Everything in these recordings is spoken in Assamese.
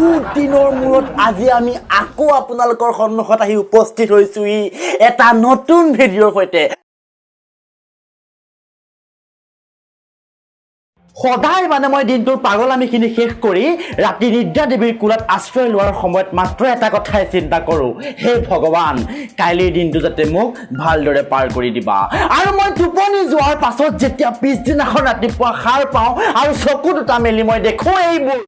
বহুত দিনৰ মূৰত আজি আমি আকৌ আপোনালোকৰ সন্মুখত আহি উপস্থিত হৈছোহি এটা নতুন ভিডিঅ'ৰ সৈতে। সদায় মানে মই দিনটোৰ পাগলামিখিনি শেষ কৰি ৰাতি নিদ্ৰা দেৱীৰ কোলাত আশ্ৰয় লোৱাৰ সময়ত মাত্ৰ এটা কথাই চিন্তা কৰোঁ, হে ভগৱান, কাইলৈৰ দিনটো যাতে মোক ভালদৰে পাৰ কৰি দিবা। আৰু মই টোপনি যোৱাৰ পাছত যেতিয়া পিছদিনাখন ৰাতিপুৱা সাৰ পাওঁ আৰু চকু দুটা মেলি মই দেখোঁ এইবোৰ।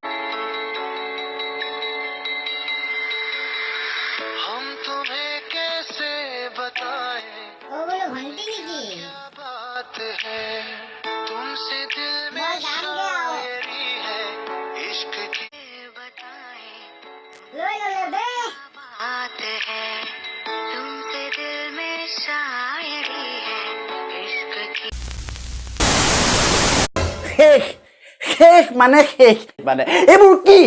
हम तुम्हें कैसे बताएं, অ বোলো ভণ্টি নেকি? क्या बात है, तुमसे दिल में মই যামগে আৰু। शायरी है इश्क की। লৈ ল'লে বে। बात है, तुमसे दिल में शायरी है इश्क की। শেষ, শেষ মানে শেষ মানে এইবোৰ কি,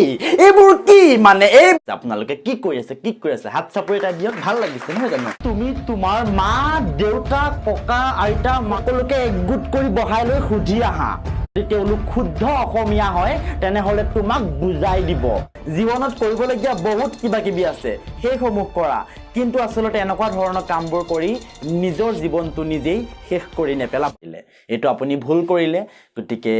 এইবোৰ কি মানে এই আপোনালোকে কি কৰি আছে, কি কৰি আছে? হাত চাপৰি এটা দিয়ক, ভাল লাগিছে নহয় জানো? তুমি তোমাৰ মা দেউতা ককা আইতা সকলোকে একগোট কৰি বহাই লৈ সুধি আহা, যদি তেওঁলোক শুদ্ধ অসমীয়া হয় তেনেহ'লে তোমাক বুজাই দিব। জীৱনত কৰিবলগীয়া বহুত কিবা কিবি আছে, সেইসমূহ কৰা, কিন্তু আচলতে এনেকুৱা ধৰণৰ কামবোৰ কৰি নিজৰ জীৱনটো নিজেই শেষ কৰি নেপেলাব। এইটো আপুনি ভুল কৰিলে। গতিকে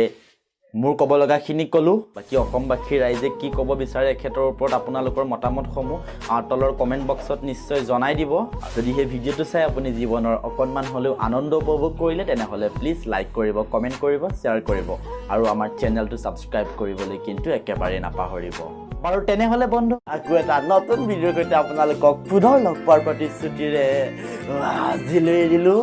মোৰ ক'ব লগাখিনি ক'লোঁ। বাকী অসমবাসী ৰাইজে কি ক'ব বিচাৰে এখেতৰ ওপৰত আপোনালোকৰ মতামতসমূহ তলৰ কমেণ্ট বক্সত নিশ্চয় জনাই দিব। যদি সেই ভিডিঅ'টো চাই আপুনি জীৱনৰ অকণমান হ'লেও আনন্দ উপভোগ কৰিলে তেনেহ'লে প্লিজ লাইক কৰিব, কমেণ্ট কৰিব, শ্বেয়াৰ কৰিব আৰু আমাৰ চেনেলটো ছাবস্ক্ৰাইব কৰিবলৈ কিন্তু একেবাৰেই নাপাহৰিব। বাৰু তেনেহ'লে বন্ধু, আকৌ এটা নতুন ভিডিঅ'ৰ সৈতে আপোনালোকক পুনৰ লগ পোৱাৰ প্ৰতিশ্ৰুতিৰে আজিলৈ এৰিলোঁ।